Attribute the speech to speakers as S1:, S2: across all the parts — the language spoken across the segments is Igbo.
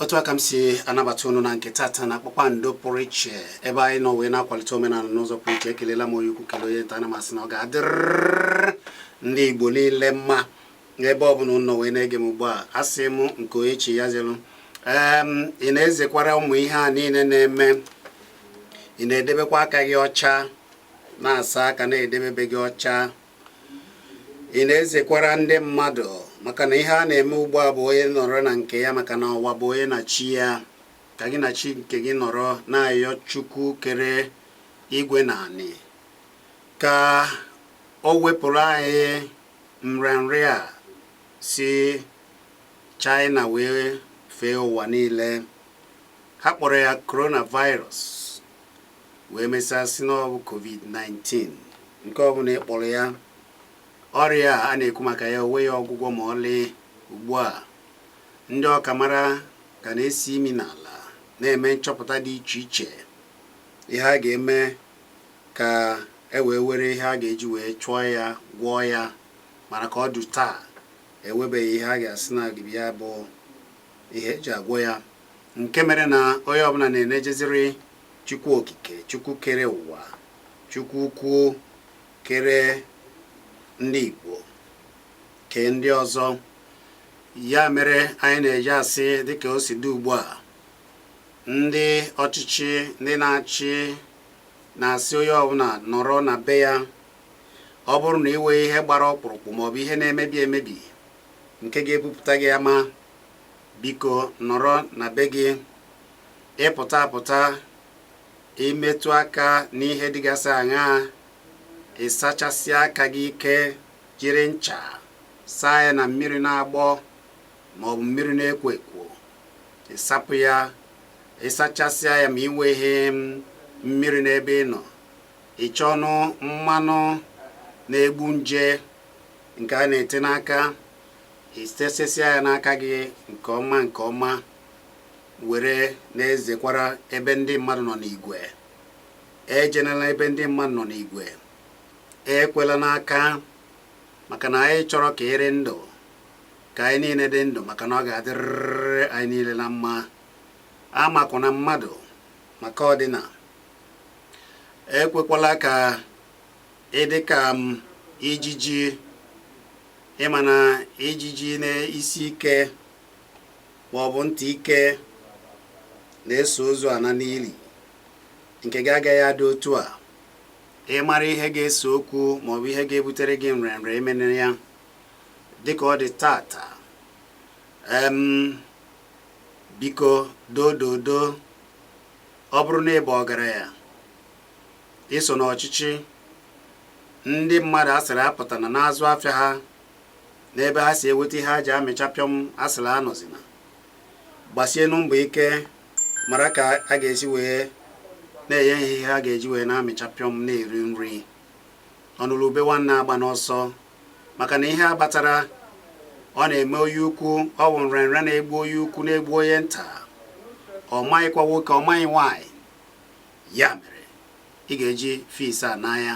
S1: Otu aka m si anabata unu na nke tata na Kpakpando pụrụ iche, ebe anyị nọ wee na-akwalite omenala n'ụzọ pụrụ iche. Ekelela m onye ukwu, kelee onye nta. Ana m asị na ọ ga-adịrịrị ndị Igbo niile mma ebe ọ bụla unu nọ wee na-ege m ugbu a. Asị m nke onye chi ya zelu. Ị na-ezekwara ụmụ ihe a niile na-eme, ị na-edebekwa aka gị ọcha, na-asa aka, na-edebe be gị ọcha, ị na-ezekwara ndị mmadụ, maka na ihe a na-eme ugbu a bụ onye nọrọ na nke ya, maka na ụwa bụ onye na chi ya. Ka gị na chi nke gị nọrọ na-ayọ Chukwu kere igwe na anị ka o wepụrụ anyị nrịanrịa a si China wee fee ụwa niile. Ha kpọrọ ya coronavirus, wee mesịa sị na ọ bụ COVID-19. Nke ọbụla ị kpọrọ ya, ọrịa a na-ekwu maka ya, o nweghị ọgwụgwọ ma ọlị. Ugbu a ndị ọkamara ka na-esi imi n'ala na-eme nchọpụta dị iche iche, ihe a ga-eme ka e wee were ihe a ga-eji wee chụọ ya, gwọọ ya. Mana ka ọ dị taa, ewebeghị ihe a ga-asị na ya bụ ihe eji agwọ ya, nke mere na onye ọbụla na-enejeziri Chukwu Okike, Chukwu kere ụwa, Chukwu ukwu kere ndị Igbo, kee ndị ọzọ. Ya mere anyị na-eji asị, dịka o si dị ugbu a, ndị ọchịchị, ndị na-achị na-asị onye ọbụla nọrọ na be ya. Ọ bụrụ na iwe ihe gbara ọkpụrụkpụ maọbụ ihe na-emebi emebi nke ga-ebupụta gị ama, biko nọrọ na be gị. Ịpụta apụta, imetụ aka n'ihe dịgasị aṅaa, ịsachasị aka gị ike, jiri ncha saa ya na mmiri na-agbọ maọbụ mmiri na-ekwo ekwo, ịsapụ ya, ịsachasịa ya. Ma inweghị mmiri n'ebe ị nọ, ịchọnụ mmanụ na-egbu nje nke a na-ete n'aka, itesesịa ya n'aka gị nke ọma nke ọma, were na-ezekwara ebe ndị mmadụ nọ n'igwe. Ejenela ebe ndị mmadụ nọ n'igwe, ekwela n'aka, maka na anyị chọrọ ka ịrị ndụ, ka anyị niile dị ndụ, maka na ọ ga-adịrịrị anyị niile na mma. Amakwana mmadụ maka ọdịna. Ekwekwala ka ịdị ka m ijiji. Ịma na ijiji na-isi ike maọbụ ntị ike na-eso ozu ana n'ili, nke gị agaghị adị otu a. Ịmara ihe ga-ese okwu maọbụ ihe ga-ebutere gị nrịanrịa, emene ya. Dịka ọ dị tata, biko dododo, ọ bụrụ na ị bụ ọgaranya, iso n'ọchịchị, ndị mmadụ asịrị apụta na na-azụ afịa ha n'ebe ha si eweta ihe ha ji amịcha pịọm, asịrị anọzina. Gbasienụ mbọ ike mara ka a ga-esi wee na-enye ha ihe ha ga-eji wee na-amịcha pịọm, na-eri nri. Ọnụrụ ube nwanne agba n'ọsọ, maka na ihe a batara, ọ na-eme onye ukwu, ọ bụ nrịanrịa na-egbu onye ukwu, na-egbu onye nta. Ọ maghịkwa nwoke, ọ maghị nwaanyị. Ya mere ị ga-eji fis a n'anya.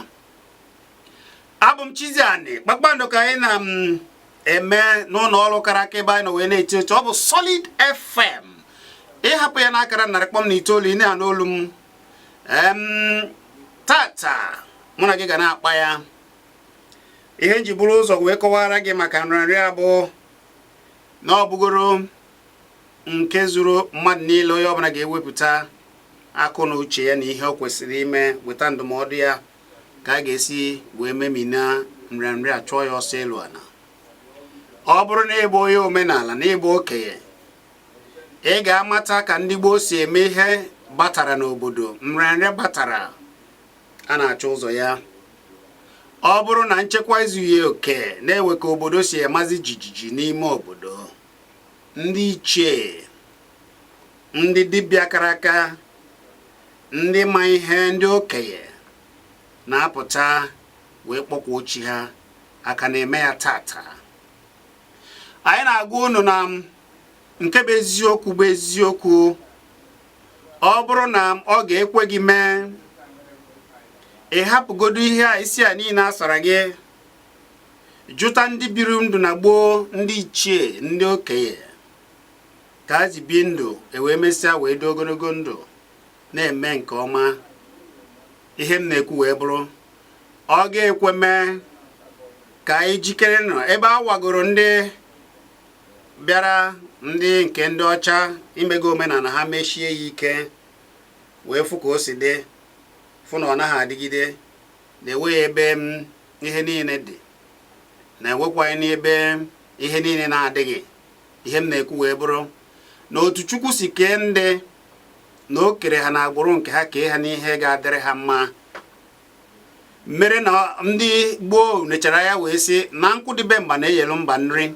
S1: Abụ m Chiziani Kpakpando, ka anyị na m eme n'ụlọ ọrụ kara aka ebe anyị nọ wee na-eche eche. Ọ bụ Solid FM. Ịhapụ ya n'akara 100.9, ị na-anụ olu m. Tata mụ na gị ga na-akpa ya. Ihe nji buru ụzọ wee kọwara gị maka nrịanrịa bụ na ọ bụgoro nke zuru mmadụ niile. Onye ọbụla ga-ewepụta akụ na uche ya na ihe ọ kwesịrị ime, weta ndụmọdụ ya ka a ga-esi wee memina nrịanrịa, chụọ ya ọsọ elu ala. Ọ bụrụ na ịbụ onye omenala na ịbụ okenye, ị ga-amata ka ndị gboo si eme ihe batara n'obodo. Nrịanrịa batara, a na-achọ ụzọ ya. Ọ bụrụ na nchekwa ezughị oke na-ewe ka obodo si emazi jijiji n'ime obodo, ndị ichie, ndị dibịa kara aka, ndị ma ihe, ndị okenye na-apụta wee kpọkwa ochi ha aka na-eme ya. Tata anyị na-agwa unu na nke bụ eziokwu bụ eziokwu. Ọ bụrụ na ọ ga-ekwe gị mee, ị hapụgodo ihe a isi a niile a sara gị. Jụta ndị biri ndụ na gboo, ndị ichie, ndị okenye, ka ha ji bi ndụ ewee mesịa wee dị ogologo ndụ na-eme nke ọma. Ihe m na-ekwu wee bụrụ, ọ ga-ekwe mee ka anyị jikere nọ ebe a wagoro ndị bịara, ndị nke ndị ọcha imego omenala ha mechie ya ike, wee fụ ka o si dị, fụ na ọ naghị adịgide, na-enweghị ebe ihe niile dị, na-enwekwaghị n'ebe ihe niile na-adịghị. Ihe m na-ekwu wee bụrụ na otu Chukwu si kee ndị na o kere ha na agbụrụ nke ha, kee ha n'ihe ga-adịrị ha mma, mere na ndị gboo nechara ya wee sị na nkwụ dịbe mba na-eyelu mba nri.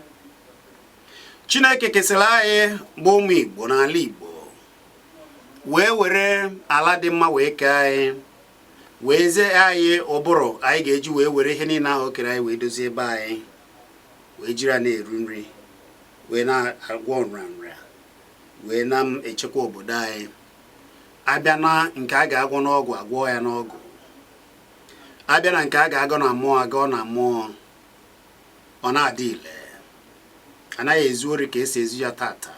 S1: Chineke kesịrị anyị bụ ụmụ Igbo n'ala Igbo, wee were ala dị mma wee kee anyị, wee zie anyị ụbụrụ anyị ga-eji wee were ihe niile ahụ o kere anyị wee dozie ebe anyị, wee jiri ya na-eru nri, wee na-agwọ nrịanrịa, wee na-echekwa obodo anyị. Abịa na nke a ga-agwọ n'ọgwụ, agwọ ya n'ọgwụ. Abịa na nke a ga-agọ na mmụọ, agọ na mmụọ. Ọ na-adị ile. Anaghị ezu ori ka esi ezu ya tata,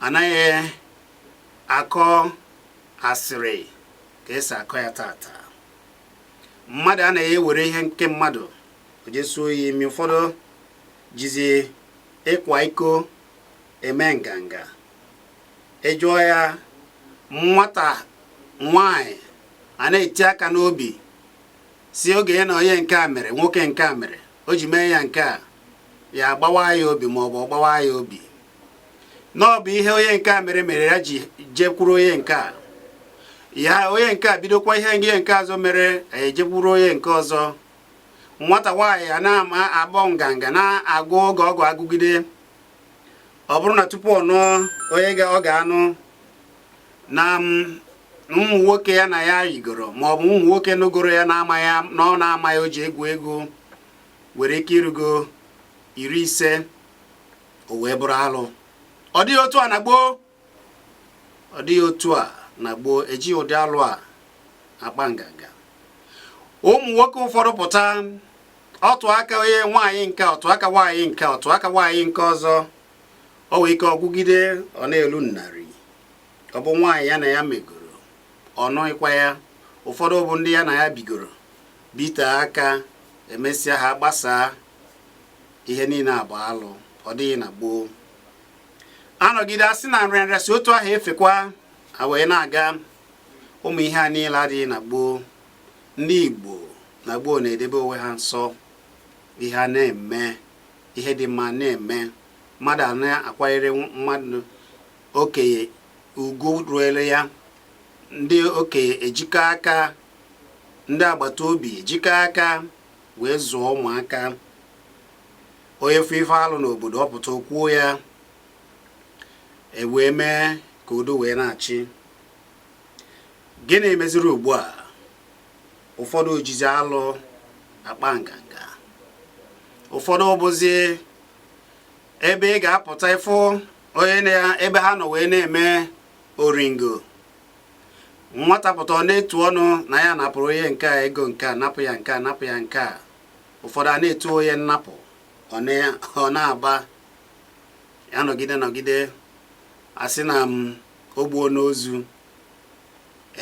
S1: anaghị akọ asịrị ka esi akọ ya tata, mmadụ anaghị ewere ihe nke mmadụ o jesuo ya imi. Ụfọdụ jizi ịkwa iko eme nganga. Ejụọ ya, nwata nwanyị a na-eti aka n'obi si oge ya na onye nke a mere, nwoke nke a mere o ji mee ya nke a, ya agbawa ya obi, ma ọ bụ ọgbawa ya obi na ọ bụ ihe onye nke a mere mere ya ji jekwuru onye nke a. Ya onye nke a bidokwa ihe ihe nke ọzọ mere, ejekwuru onye nke ọzọ. Nwata nwaanyị a na-ama agbọ nganga na-agụ oge ọgụ agụgide. Ọ bụrụ na tupu ọ nụọ onye ọ ga-anụ na ụmụ nwoke ya na ya yigoro, ma ọ bụ ụmụ nwoke nụgoro ya na-amaghị na ọ na-amaghị o ji egwu egwu, nwere ike irugo 50, o wee bụrụ alụ. Ọ dịghị otu a na gboo, ọ dịghị otu a na gboo. Ejighị ụdị alụ a akpa nganga. Ụmụ nwoke ụfọdụ pụta, ọtụ aka onye nwaanyị nke, ọtụ aka nwaanyị nke, ọtụ aka nwaanyị nke ọzọ, o nwee ike ọgwụgide ọ na-elu 100. Ọ bụ nwaanyị ya na ya megoro, ọ nụghịkwa ya. Ụfọdụ bụ ndị ya na ya bigoro bite aka, emesịa ha gbasaa. Ihe niile agba alụ, ọ dịghị na gboo. Anọgide asị na nrịanrịa si otu ahụ efekwa a wee na-aga. Ụmụ ihe a niile adịghị na gboo. Ndị Igbo na gboo na-edebe onwe ha nsọ. Ihe a na-eme, ihe dị mma na-eme, mmadụ a na-akwanyere mmadụ okenye ugwu ruere ya, ndị okenye ejikọ aka, ndị agbata obi ejikọ aka wee zụọ ụmụaka. Onye fụ ife alụ n'obodo, ọ pụta okwuo ya, e wee mee ka udo wee na-achị. Gịnị meziri ugbu a? Ụfọdụ ojizi alụ akpa nganga. Ụfọdụ bụzi ebe ị ga-apụta ịfụ onye na ebe ha nọ wee na-eme oringo. Nwata pụta, ọ na-etu ọnụ na ya napụrụ onye nke a ego nke a, napụ ya nke a, napụ ya nke a. Ụfọdụ a na-etu onye nnapụ, ọ na-aba ya nọgide nọgide, asị na m o gbuo n'ozu.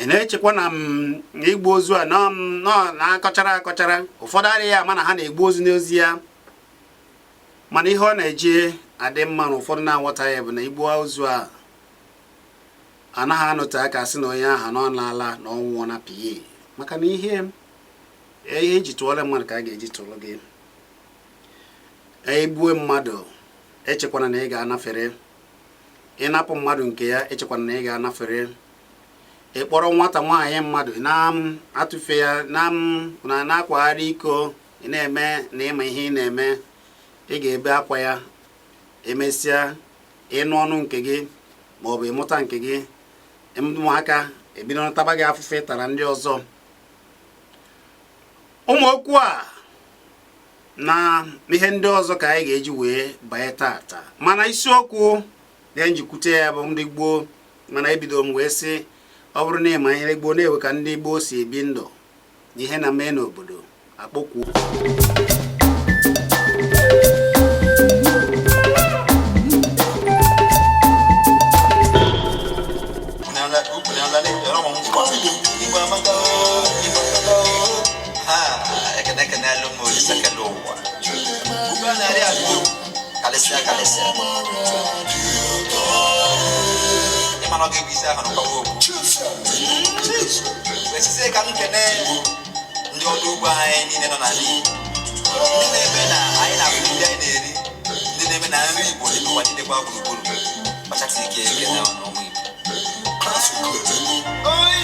S1: Ị na-echekwa na m igbu ozu a nọ na-akọchara akọchara. Ụfọdụ adịghị ama na ha na-egbu ozu n'ozi ya, mana ihe ọ na-eji adị mma na ụfọdụ na-aghọta ya bụ na igbu ozu a anaghị anọte aka sị na onye ahụ nọ n'ala na ọ nwụọ na pie, maka na ihe ihe eji tụọrọ mmadụ ka a ga-eji tụrụ gị. Egbue mmadụ, echekwana na ị ga-anafere. Ịnapụ mmadụ nke ya, echekwana na ị ga-anafere. Ịkpọrọ nwata nwaanyị mmadụ na-atụfe ya na na-akwagharị iko, ị na-eme na ịma ihe ị na-eme, ị ga-ebe akwa ya. Emesịa, ịnụ ọnụ nke gị ma ọ bụ ịmụta nke gị, ụmụaka ebido taba gị afụfụ ịtara ndị ọzọ. Ụmụ okwu a na ihe ndị ọzọ ka anyị ga-eji wee banye tata, mana isiokwu na-njikwute ya bụ ndị gboo. Mana ebido m wee sị, ọ bụrụ na ịma ihe gboo na-ewe ka ndị gboo si ebi ndụ na ihe na mee n'obodo akpọkwuo.
S2: Igwe a na-arị atụ egwu karịsịa karịsịa. Ịma na ọ ga-ebu isi ahụ n'ụkwawa okwu. Wee sizie ka m kene ndị ọrụ ugbo anyị niile nọ n'ala Igbo, ndị na-eme na anyị na-afụ ndị anyị na-eri, ndị na-eme na nri Igbo dị n'ụwa niile gbaa gburugburu. Ọchasị ike ekene ụmụ Igbo. Oyi!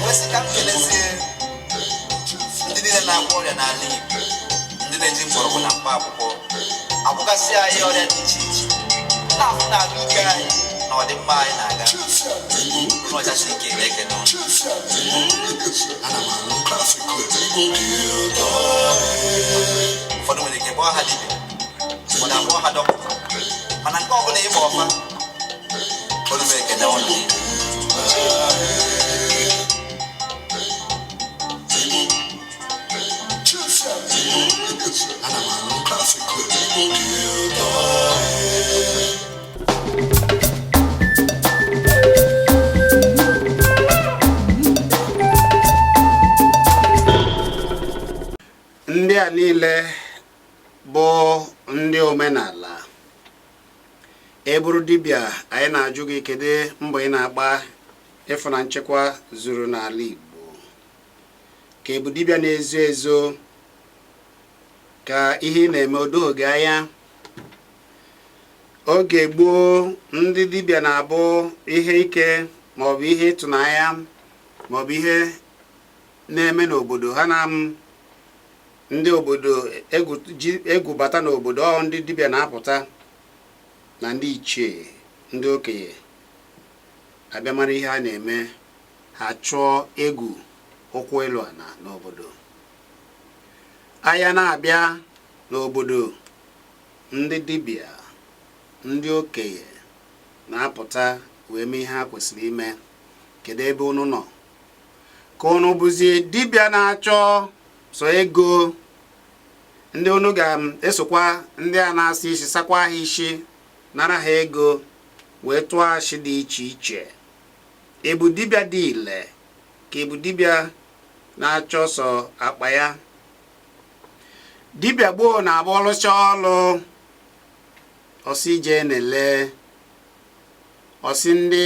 S2: Wee sị ka m kenezie ndị niile na-agwọ ọrịa n'ala Igbo, ndị na-eji mgbọrọgwụ na mkpa akwụkwọ agwọgasị anyị ọrịa dị iche iche, na-afụ na ahụike anyị na ọdịmma anyị na-aga. Unu ọchasị ike na-ekene ụnụ.
S1: Ana m anụ.
S2: Ụfọdụ nwere ike kpọọ ha dibịa, ụfọdụ akpọọ ha dọkịta, mana nke ọbụla ịgba ọfa, olu m ekene ụnụ niile.
S1: Ana m anụ. Ndị a niile bụ ndị omenala. E bụrụ dibịa, anyị na-ajụ gị, kedu mbọ ị na-agba ịfụ na nchekwa zuru n'ala Igbo? Ka ebu dibịa na-ezo ezo, ka ihe ị na-eme o doghị gị anya? Oge gboo, ndị dibịa na-abụ ihe ike maọbụ ihe ịtụnanya maọbụ ihe na-eme n'obodo ha na ndị obodo egwu ji egwu bata n'obodo. Ọ ndị dibịa na-apụta na ndị ichie, ndị okenye abịa mara ihe a na-eme, ha chụọ egwu ụkwụ elu ana n'obodo. Ahịa na-abịa n'obodo, ndị dibịa, ndị okenye na-apụta wee mee ihe ha kwesịrị ime. Kedu ebe unu nọ? Ka unu bụzie dibịa na-achọ sọ ego, ndị unu ga-esokwa ndị a na-asa isi, sakwa ha isi, nara ha ego wee tụọ ashị dị iche iche? Ebu dibịa dị ile ka ebu dibịa na-achọ sọ akpa ya? Dibịa gboo na-abụ ọlụcha ọlụ, ọsị jee na-ele, ọsị ndị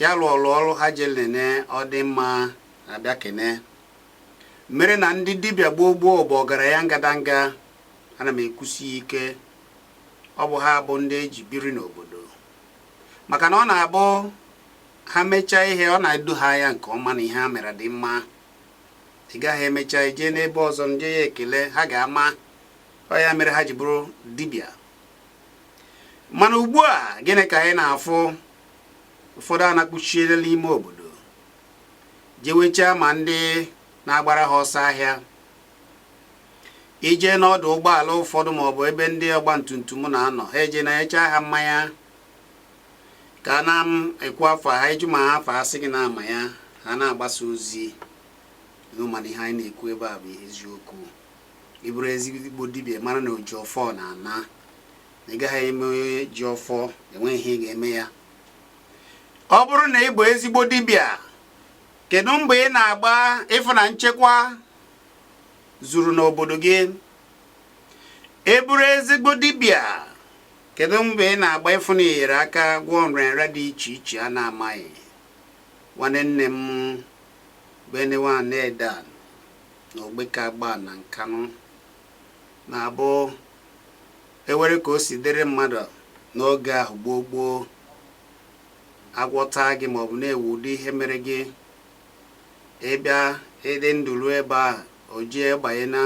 S1: ya lụọlụ ọrụ ha jee lene, ọ dị mma, abịa kene. Mere na ndị dibịa gboo gboo bụ ọgaranya ngadanga. Ana m ekwusi ike, ọ bụ ha bụ ndị eji biri n'obodo, maka na ọ na-abụ ha mechaa ihe, ọ na-edo ha anya nke ọma na ihe ha mere dị mma. Ị gaghị emecha jee n'ebe ọzọ nje ya ekele, ha ga-ama. Ọ ya mere ha ji bụrụ dibịa. Mana ugbu a, gịnị ka anyị na-afụ? Ụfọdụ anakpuchiela n'ime obodo jewechaa ma ndị na-agbara ha ọsọ ahịa. Ije n'ọdụ ụgbọala ụfọdụ maọbụ ebe ndị ọgba tumtum na-anọ, ha eje na-echa ha mmanya ka a na-ekwu afọ ha, ịjụ ma ha afọ, ha sị gị na-ama ya. Ha na-agbasa ozi. Mana ihe anyị na-ekwu ebe a bụ eziokwu. Ị bụrụ ezigbo dibịa, mara na oji ọfọ na-ana, na ị gaghị eme onye ji ọfọ enweghị ihe ị ga-eme ya. Ọ bụrụ na ị bụ ezigbo dibịa, kedu mgbe ị na-agba ịfụ na nchekwa zuru n'obodo gị? Ị bụrụ ezigbo dibịa, kedu mgbe ị na-agba ịfụ na inyere aka gwọọ nrịanrịa dị iche iche a na-amaghị? Nwanne nne m Benewanedan na Ogbekagba na Nkanụ na-abụ ewere ka o si dịrị mmadụ n'oge ahụ gboo gboo, agwọta gị maọbụ na-ewu ụdị ihe mere gị, ịbịa ịdị ndụ ruo ebe ahụ, o jee banye na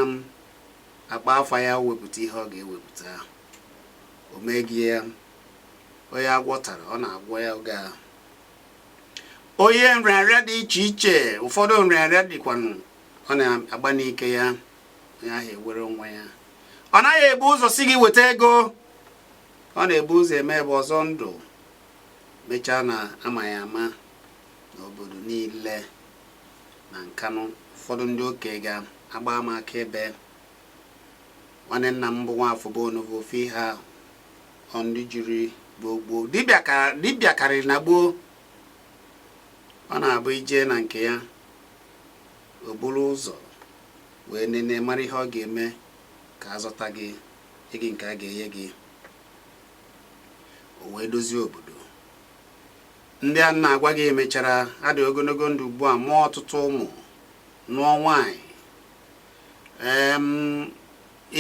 S1: akpa afa ya, wepụta ihe ọ ga-ewepụta, o mee gị ya. Onye agwọtara, ọ na-agwọ ya oge ahụ. Onye nrịanrịa dị iche iche, ụfọdụ nrịanrịa dịkwanụ, ọ na-agba n'ike ya, onye ahụ ewere onwe ya. Ọ naghị ebu ụzọ si gị weta ego, ọ na-ebu ụzọ eme ebe ọzọ ndụ mechaa na amaghị ama n'obodo niile na Nkanụ. Ụfọdụ ndị okenye ga-agba ama akaebe. Nwanne nna m bụ Nwafọ bụ onovo ofe ihe ahụ. Ọ ndị jiri gboo gboo dibịa karịrị na gboo. Ọ na-abụ ije na nke ya, o buru ụzọ wee nene mara ihe ọ ga-eme. Ka a zọta gị nye gị nke a ga-enye gị, o wee dozie obodo. Ndị a na-agwa gị emechara ha dị ogologo ndụ ugbu a, mụọ ọtụtụ ụmụ, nụọ nwanyị.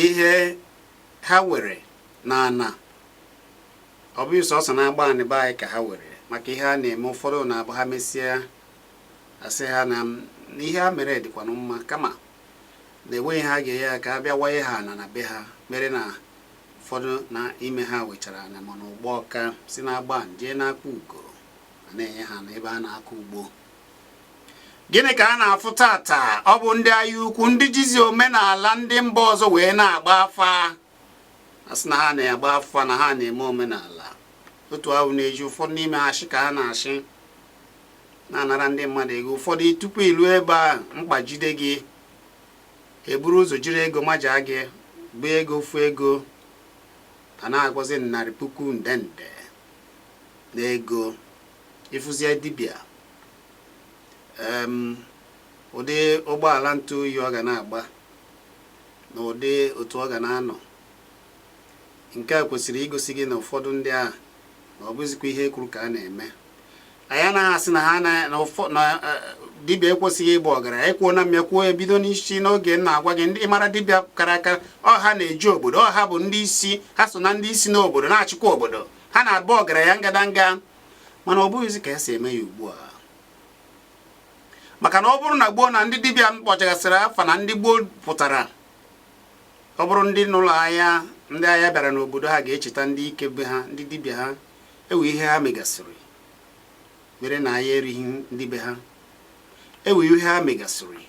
S1: Ihe ha were na ana, ọ bụghị sọsọ na Agbani be anyị ka ha were maka ihe a na-eme. Ụfọdụ na-abụ ha mesịa, asị ha na ihe ha mere dịkwanụ mma, kama na enweghị ha ga-enye ha ka a bịa wanye ha ana na be ha, mere na ụfọdụ na ime ha wechara ana mana ụgbọ ọka si na Agbani jee na-akpọ ugo a na-enye ha na ebe a na-akọ ugbo. Gịnị ka a na-afụ tata? Ọ bụ ndị agha ukwu, ndị jizi omenala ndị mba ọzọ wee na-agba afa, a sị na ha na-agba afa, na ha na-eme omenala. Otu ahụ na-eji ụfọdụ n'ime ha ashị ka ha na-ashị na-anara ndị mmadụ ego. Ụfọdụ, tupu ilu ebe a mkpa jide gị, eburu ụzọ jiri ego maja gị, bụ ego ofu ego a na-agwazi narị puku, nde nde na ego. Ịfụzie dibịa, ụdị ụgbọala ntụ oyi ọ ga na-agba na ụdị otu ọ ga na-anọ, nke a kwesịrị igosi gị na ụfọdụ ndị a na ọ bụzikwa ihe kwuru ka a na-eme. Anyị anaghị asị na ha na dibịa ekwesịghị ịbụ ọgaranya. Ekwuo na mmịa kwuo ebido n'isi n'oge m na-agwa gị, ndị ịmara dibịa kara aka, ọha na-eji obodo, ọha bụ ndị isi, ha so na ndị isi n'obodo na-achịkwa obodo, ha na-abụ ọgaranya ngadanga. Mana ọ bụghịzi ka esi eme ya ugbu a, maka na ọ bụrụ na gboo na ndị dibịa mkpọchagasịrị afa na ndị gboo pụtara, ọ bụrụ ndị n'ụlọ agha, ndị agha bịara n'obodo, ha ga-echeta ndị ike be ha, ndị dibịa ha ewe ihe ha megasịrị mere na agha erighị ndị be ha, ewe ihe ha megasịrị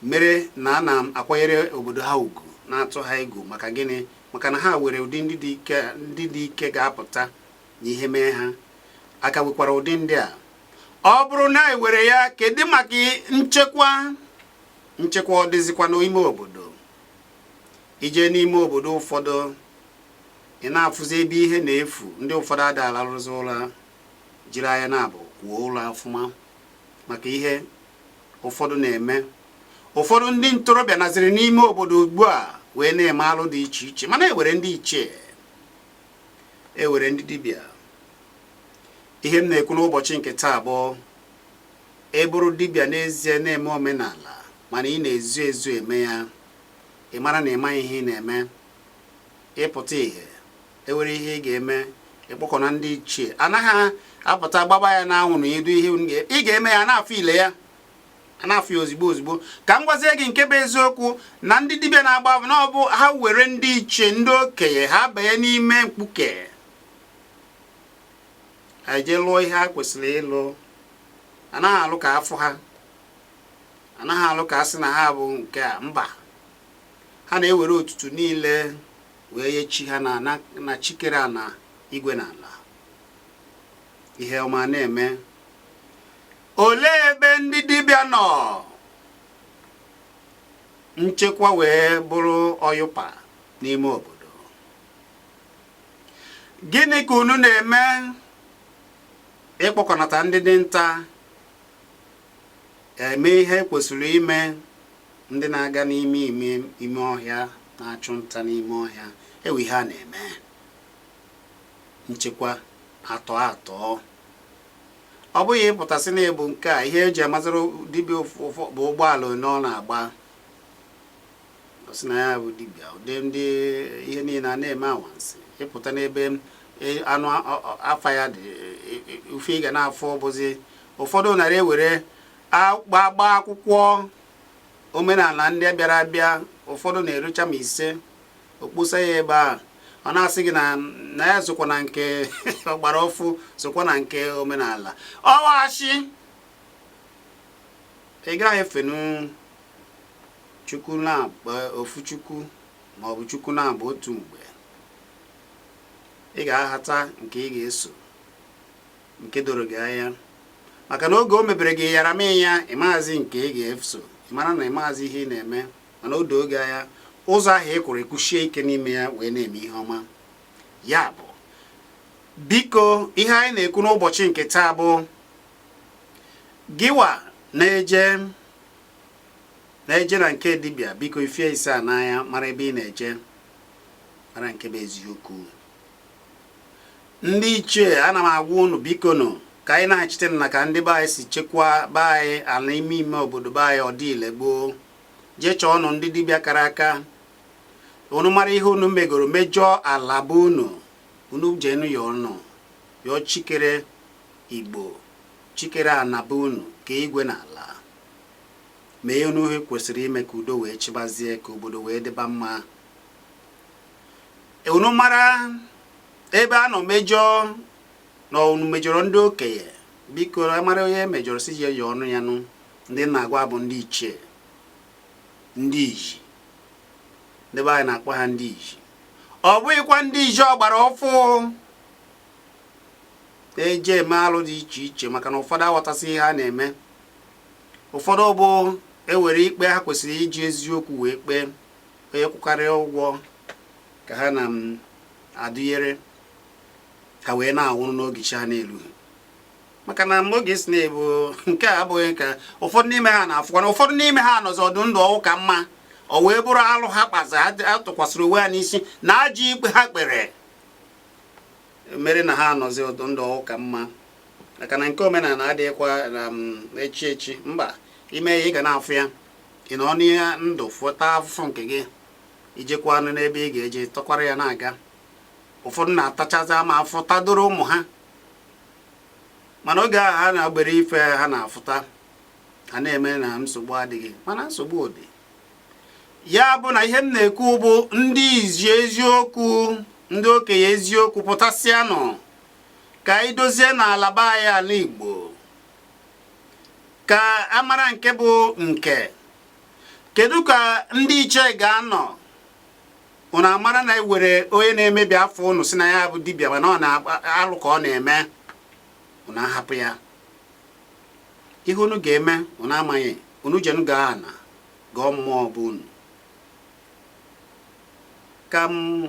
S1: mere na a na-akwanyere obodo ha ugwu, na-atụ ha egwu. Maka gịnị? Maka na ha were ụdị ndị dị ike, ndị dị ike ga-apụta na ihe mee ha aka nwekwara ụdị ndị a. Ọ bụrụ na ewere ya, kedu maka nchekwa? Nchekwa ọ dịzikwa n'ime obodo? Ije n'ime obodo ụfọdụ, ị na-afụzi ebe ihe na-efu. Ndị ụfọdụ ada alarụzi ụra, jiri anya na-abụ kwuo ụra ọfụma maka ihe ụfọdụ na-eme. Ụfọdụ ndị ntorobịa naziri n'ime obodo ugbu a wee na-eme alụ dị iche iche. Mana ewere ndị ichie, ewere ndị dibịa. Ihe m na-ekwu n'ụbọchị nke taa bụ, ebụrụ dibịa n'ezie na-eme omenala, mana ị na-ezu ezu eme ya, ị mara na ị maghị ihe ị na-eme. Ịpụta ihe, ewere ihe ị ga-eme, ịkpọkọna ndị ichie, anaghị apụta gbaba ya n'anwụ na idu ihe ị ga-eme ya, na-afụ ile ya, a na-afụ ya ozigbo ozigbo. Ka m gwazie gị nke bụ eziokwu, na ndị dibịa na-agba, na ọ bụ ha were ndị ichie, ndị okenye ha banye n'ime mkpuke, eje lụọ ihe ha kwesịrị ịlụ. Anaghị alụ ka afọ ha, anaghị alụ ka a sị na ha bụ nke a. Mba, ha na-ewere otutu niile wee nye chi ha na chikere ana igwe na ala. Ihe ọma na-eme. Olee ebe ndị dibịa nọ? Nchekwa wee bụrụ ọyụpa n'ime obodo. Gịnị ka unu na-eme ịkpọkọnata ndị dinta eme ihe kwesịrị ime, ndị na-aga n'ime ime ime ọhịa na-achụ nta n'ime ọhịa, ewe ihe a na-eme? Nchekwa atọ atọ, ọ bụghị ịpụtasị na ebu nke a. Ihe eji amazịrị dibịa bụ ụgbọala one ọ na-agba. Ọ sị na ya bụ dibịa, ụdị ndị ihe niile a na-eme anwansị. Ịpụta n'ebe anụ afa ya dị ufe, ị ga na-afụ bụzi ụfọdụ nara ewere agba akwụkwọ omenala ndị bịara abịa. Ụfọdụ na-erucha ma ise okposa ya ebe a, ọ na-asị gị na ya sokwa na nke ọgbara ọfụ, sokwa na nke omenala ọwashi. Ị gaghị efenu Chukwu na-agba ofu Chukwu maọbụ Chukwu na-abụ otu mgbe. Ị ga-ahata nke ị ga-eso, nke doro gị anya, maka na oge o mebere gị yara mee ya, ịmazi nke ị ga-eso. Ị mara na ịmazi ihe ị na-eme, mana o doo gị anya ụzọ ahụ ị kwụrụ, ekwuchie ike n'ime ya wee na-eme ihe ọma. Ya bụ, biko, ihe anyị na-ekwu n'ụbọchị nke taa bụ, gịwa na-eje Na-eje na nke dibịa, biko, ifie ise a n'anya, mara ebe ị na-eje, mara nke bụ eziokwu. Ndị ichie, ana m agwa unu, biko nụ, ka anyị na-achite na ka ndị be anyị si chekwaa be anyị, ala ime ime obodo be anyị. Ọ dị ile gboo, jee chọọ ọnụ ndị dibịa kara aka. Unu mara ihe unu megoro, mejọọ ala bụ unu, unu jenu ya ọnụ yọọ chikere Igbo, chikere ana be unu, ka igwe na ala mee unu ihe kwesịrị ime, ka udo wee chịbazie, ka obodo wee dịba mma. Unu mara ebe a nọ mejọọ na unu mejọrọ ndị okenye, biko, mara onye mejọrọ, si je ya ọnụ ya nụ. Ndị na-agwa bụ ndị ichie, ndị iji, ndị be anyị na-akpọ ha ndị iji. Ọ bụghịkwa ndị iji ọgbara ọfụ na-eje eme alụ dị iche iche, maka na ụfọdụ aghọtasị ihe ha na-eme. Ụfọdụ bụ ewere ikpe ha kwesịrị iji eziokwu wee kpee, onye kwụkarịa ụgwọ ka ha na m adụnyere ha, wee na-anwụrụ n'oge chi ha na-erughị, maka na mgbe oge si na-ebu nke a abụghị ka ụfọdụ n'ime ha na-afụkwa na ụfọdụ n'ime ha nọzi ọdụ ndụ ọnwụ ka mma. O wee bụrụ alụ ha kpazi, ha tụkwasịrị onwe ha n'isi na ajọ ikpe ha kpere mere na ha anọzi ọdụ ndụ ọnwụ ka mma, maka na nke omenala adịghịkwa na echi echi mba. Ime ya, ị ga na-afụ ya. Ị nọ n'ihe ndụ fụta afụfụ nke gị, ijekwa anụ n'ebe ị ga-eje tọkwara ya na-aga. Ụfọdụ na-atachazi ama afụ tadoro ụmụ ha, mana oge ahụ ha na-agbere ife ha na-afụta, ha na-eme na nsogbu adịghị, mana nsogbu dị. Ya bụ na ihe m na-ekwu bụ, ndị izi eziokwu, ndị okenye eziokwu, pụtasịanụ ka anyị dozie n'ala be anyị, ala Igbo, ka amara nke bụ nke. Kedu ka ndị ichie ga-anọ, unu amara na ewere onye na-emebi afọ unu, si na ya bụ dibịa, mana ọ na-alụ ka ọ na-eme, unu ahapụ ya? Ihe unu ga-eme, unu amaghị. Unu jenu gaa ana gọọ mmụọ bụ unu ka m.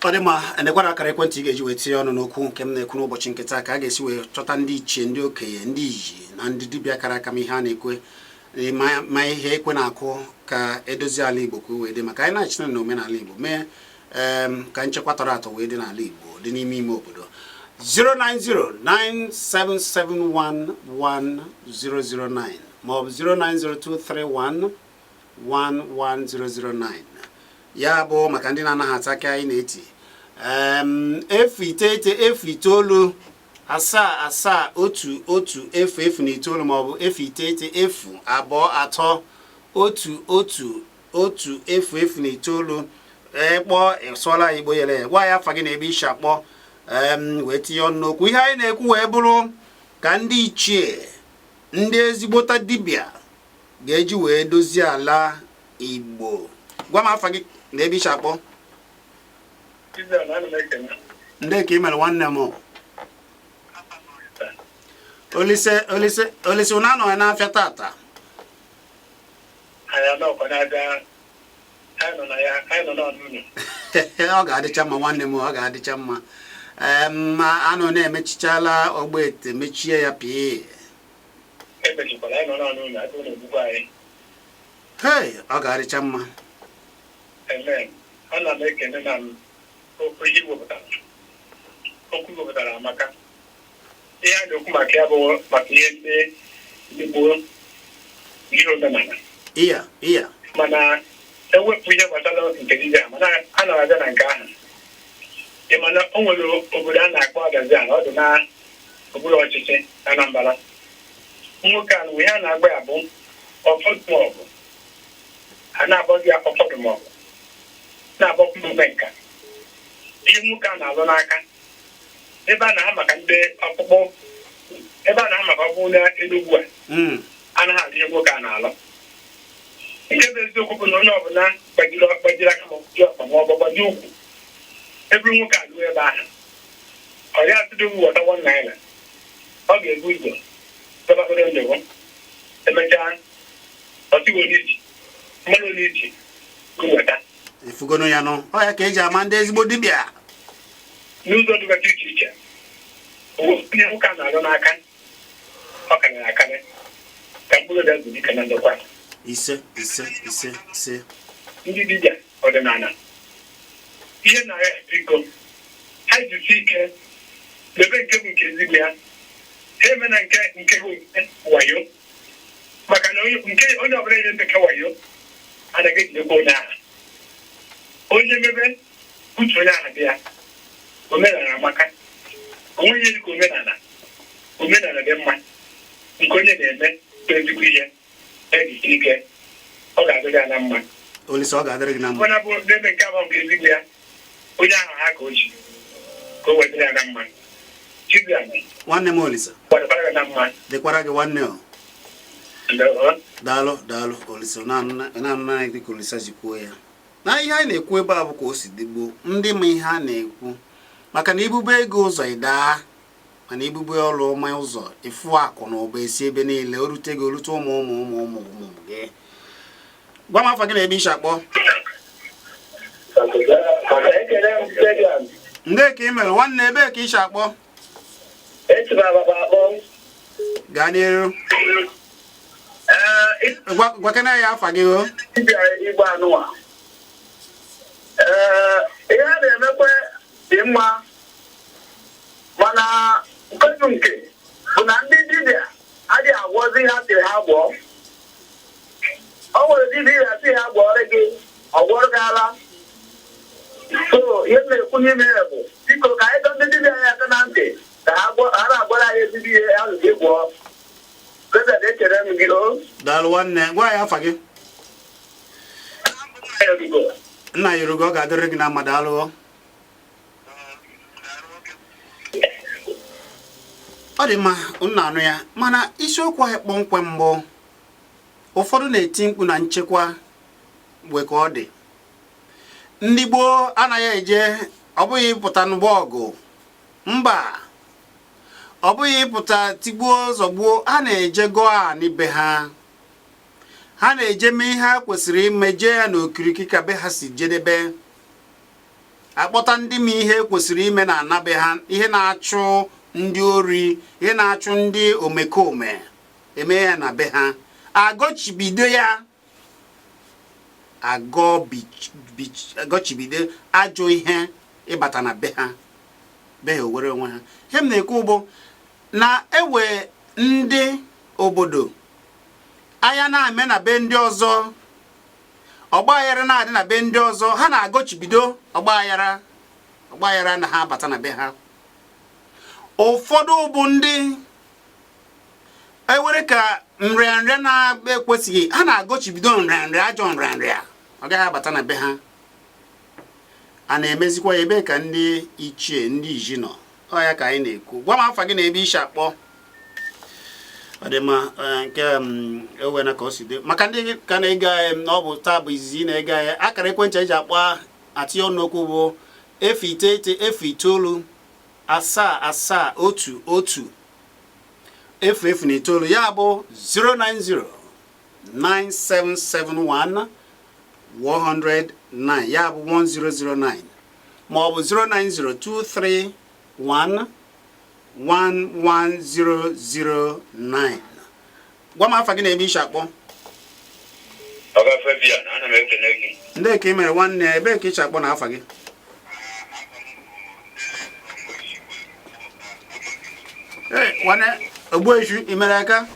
S1: Ọ dị mma. Enekwara akara ekwentị ị ga-eji wee tinye ọnụ n'okwu nke m na-ekwu n'ụbọchị nke taa, ka a ga-esi wee chọta ndị ichie, ndị okenye, ndị iji na ndị dibịa kara aka, ma ihe a na-ekwe, ma ihe ekwe na-akụ, ka edozi ala Igbo, ka o wee dị maka anyị na-achịna na omenala Igbo mee ka nchekwa tọrọ atọ wee dị n'ala Igbo, dị n'ime ime obodo. 09097711009 maọbụ 09023111009. Ya bụ maka ndị na-anaghị ata aka anyị na-eti 0 9 0 9 7 7 1 1 0 0 9 maọbụ 0 9 0 2 3 1 1 1 0 0 9. Ee, kpọọ, ịsụọla ya Igbo yere ya, gwa ya afa gị na ebe isi akpọ, wee tinye ọnụ n'okwu. Ihe anyị na-ekwu wee bụrụ ka ndị ichie, ndị ezigbota dibịa ga-eji wee dozie ala Igbo. Gwa m afa gị na ebe isi akpọ.
S3: Israel, ana m ekene.
S1: Ndị ka ị mere, nwanne m Olise, Olise, Olise, unu anọghị n'afịa tata?
S3: Anyị anọkwa n'abịa, anyị nọ na ya, anyị nọ n'ọnụ ụlọ.
S1: Ọ ga-adịcha mma, nwanne m, ọ ga-adịcha mma. Ma anụ na-emechichala ọgba ete, mechie ya pịị.
S3: Emechikwala, anyị nọ n'ọnụ ụlọ, agụụ na-egbukwa anyị.
S1: Hei, ọ ga-adịcha mma.
S3: Amen. Ana m ekene na m okwu ihe iwepụtara. Okwu iwepụtara amaka. Ihe a na-ekwu maka ya bụ maka ihe ndị gboo, ihe omenala.
S1: Iya iya.
S3: Mana ewepụ ihe gbasara nke dibịa, mana a na-abịa na nke ahụ. Ị ma na o nwere obodo a na-akpọ Agaziala, ọ dị na okpuru ọchịchị Anambra. Nwoke a, ihe a na-agba ya bụ ọfọdụmọgụ. A na-akpọzi ya ọfọdụmọgụ, na-akpọkwa omenka. Ihe nwoke a na-alụ n'aka ebe a na-aha maka ndị ọkpụkpụ, ebe a na-aha maka ọkpụkpụ n'Enugwu a, anaghị alụ ihe nwoke a na-alụ. Nke bụ eziokwu bụ na onye ọbụla gbajiri aka ma ọ ọkpa ma ọ bụ gbaji ụkwụ, eburu nwoke alụọ ebe ahụ, ọ ya atụdo wọta ₦1, ọ ga-ebu ụzọ dọbagoro ndụ, emechaa ọtịgo onye iji mmadụ onye iji weta.
S1: Efugonu ya nụ, ọ ya ka eji ama ndị ezigbo dibịa.
S3: N'ụzọ dịgasị iche iche, onye nwoke a na-alụ n'aka ọ karịrị akarị ka mkpụrụ obi azụ dike na ndokwa.
S1: Ise, ise, ise, ise.
S3: Ndị dibịa ọdịnala, ihe na ya, biko, ha jisi ike mebe nke bụ nke ezigbo ya, ha eme na nke bụ nke wayo, maka na nke onye ọbụla ihe nke wayo anaghị ejidekwa onye ahụ. Onye mebe uche onye ahụ dị ya. Omenala amaka, onweghị ihe dịka omenala. Omenala dị mma, nke onye na-eme bụ ezigbo ihe, ejisi ike, ọ ga-adịrị ya na mma.
S1: Olise, ọ ga-adịrị gị na mma.
S3: Onye bụ n'ebe nke abụọ nke ezigbo ya, onye ahụ ha ka o ji ka o wetara ya na mma. Chiziana.
S1: Nwanne m Olise.
S3: Kwadokwara ya na mma.
S1: Dịkwara gị, nwanne o.
S3: Ndewo.
S1: Daalụ, daalụ, Olise. Na-anụ naanị dịka Olise ji kwuo ya na ihe anyị na-ekwu ebe a bụ ka o si dịgbo ndị ma ihe a na-ekwu, maka na ibube ego ụzọ ịdaa, mana ibube ọrụ ọma ụzọ, ịfụ akụ na ụba esi ebe niile o rute gị, orute ụmụ ụmụ ụmụ ụmụ ụmụ gị. Gwa m afa gị na ebe isi akpọ.
S4: Ekele m Fabian.
S1: Ndị ka ị mere, nwanne, ebee ka isi akpọ?
S4: Esi m Ababa akpọ.
S1: Gaa n'iru.
S4: Ee.
S1: Gwakena ya afa gị o.
S4: Dibịa Igbo anụwa. Ee, ihe a na-emekwe dị mma, mana nkwefu nke bụ na ndị dibịa adịghị agwọzi ha sịrị ha gwọọ. O nwere dibịa ya sị ha gwọọrọ gị, ọ gwọrọ gị ala. So ihe m na-ekwu n'ime ya bụ, biko, ka anyị dọ ndị dibịa anyị aka na ntị ka ha na-agwara anyị ezigbo ihe ha ga gwọọ. President, ekele m gị o.
S1: Daalụ, nwanne. Gwa ya afa gị.
S3: Erugo.
S1: Nna Yoruba, ọ ga-adịrị gị na mma. Daalụ. Ọ dị mma, nna anụ ya, mana isiokwu anyị kpọmkwem mbụ, ụfọdụ na-eti mkpu na nchekwa mgbe ka ọ dị. Ndị gboo anaghị eje, ọ bụghị ịpụta n'ụgbọ ọgụ, mba, ọ bụghị ịpụta tigbuo zọgbuo. Ha na-eje gụọ anị be ha, ha na-eje mee ihe ha kwesịrị ime, jee ya n'okirikiri ka be ha si jedebe, akpọta ndị ma ihe kwesịrị ime na ana be ha, ihe na-achụ ndị ori, ihe na-achụ ndị omekome, eme ya na be ha, agọchibido ya, agọchibido ajọ ihe ịbata na be ha, be ha owere onwe ha. Ihe m na-ekwu bụ na ewe ndị obodo anya na-eme na be ndị ọzọ, ọgbaghara na-adị na be ndị ọzọ, ha na-agọchibido ọgbaghara, ọgbaghara na ha abata na be ha. Ụfọdụ bụ ndị ewere ka nrịanrịa na-ekwesịghị, ha na-agọchibido nrịanrịa, ajọ nrịanrịa, ọ gaghị abata na be ha. A na-emezikwa ya? Ebe ka ndị ichie, ndị iji nọ? Ọ ya ka anyị na-ekwu. Gwa m afa gị na ebe isi akpọ. Ọ dị mma. Nke ewena ka o si dị maka ndị ka na-ege anyị na ọ bụ taa bụ izizi ị na-ege anyị, akara ekwentị eji akpọ atinye ọnụ okwu bụ 09 09 77 1 1 0 0 9, ya bụ 090 9771 109, ya bụ 1009, ma ọ bụ 090 231 11009. Gwa m afa gị na ebe isi akpọ.
S3: Ọga Fabian, ana m ekele gị.
S1: Ndị ka ị mere, nwanne, ebee ka isi akpọ na afa gị? Ee, nwanne Ogbuechu, ị mere aka?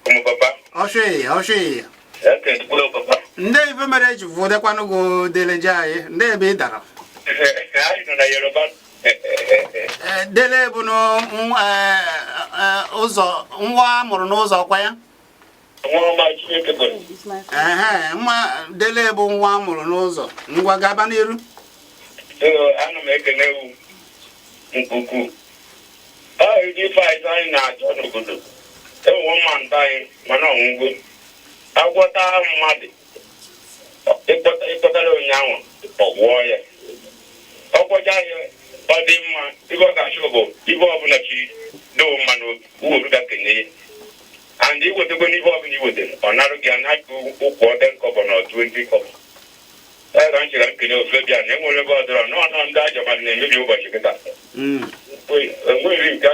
S3: Ụmụ papa.
S1: Ọshị ọshị.
S3: Ekenekwuo papa.
S1: Ndị ife mere eji vụdekwanụ gị dele je anyị, ndị ebe ị dara?
S3: Anyị nọ na Yoruba.
S1: Ee, dele bụ n'ụzọ, nwa a mụrụ n'ụzọ kwa ya.
S3: Nwa ọma Chineke gọrọ.
S1: Ehe, nwa dele bụ nwa a mụrụ n'ụzọ. Ngwa, gaba n'iru.
S3: So ana m ekele ewu nke ukwuu. Ọ ụdị ife anyị anyị na-achọ n'obodo. Enwe mma nta anyị mana ọnwụgo. Agwọta mmadụ. Ịkpọtara onye ahụ, ọ gwọọ ya, ọ gwọcha ya, ọ dị mma. Ibe ọ ga-achọ bụ ibe ọbụla chi doo mma n'obi uweruga kenye ya, and iwetekwe n'ibe ọbụla iwetere, ọ narụ gị anaghị ụkwụ 10 kobo na 20 kobo. Ee, ka m chere nkene ofe bịa na enwere ebe ọ dọrọ nọọ ndị ajọ mmadụ na-emebi ụbọchị kịta. Enweghị nke.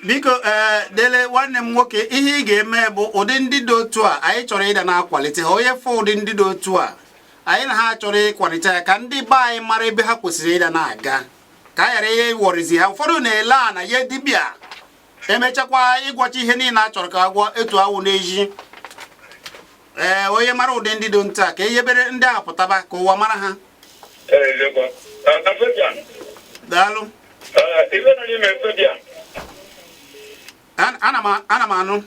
S1: Biko, ee, Dele, nwanne m nwoke, ihe ị ga-eme bụ ụdị ndị dị otu a anyị chọrọ ịda na-akwalite ha. Onye fụ ụdị ndị dị otu a anyị na ha chọrọ ịkwalite ya, ka ndị be anyị mara ebe ha kwesịrị ịda na-aga, ka a ghara ihe ịwọrizi ha. Ụfọdụ na-ele a na ya dibịa emechakwa ịgwọcha ihe niile a chọrọ ka agwọ etu awụ n'ezi. Ee, onye mara ụdị ndị dị nta ka enyebere ndị a pụtaba ka ụwa mara ha.
S3: Ee, eziokwu. Ee, Fabian.
S1: Daalụ.
S3: Ee, ibe nọ n'ime, Fabian.
S1: Ana m anụ.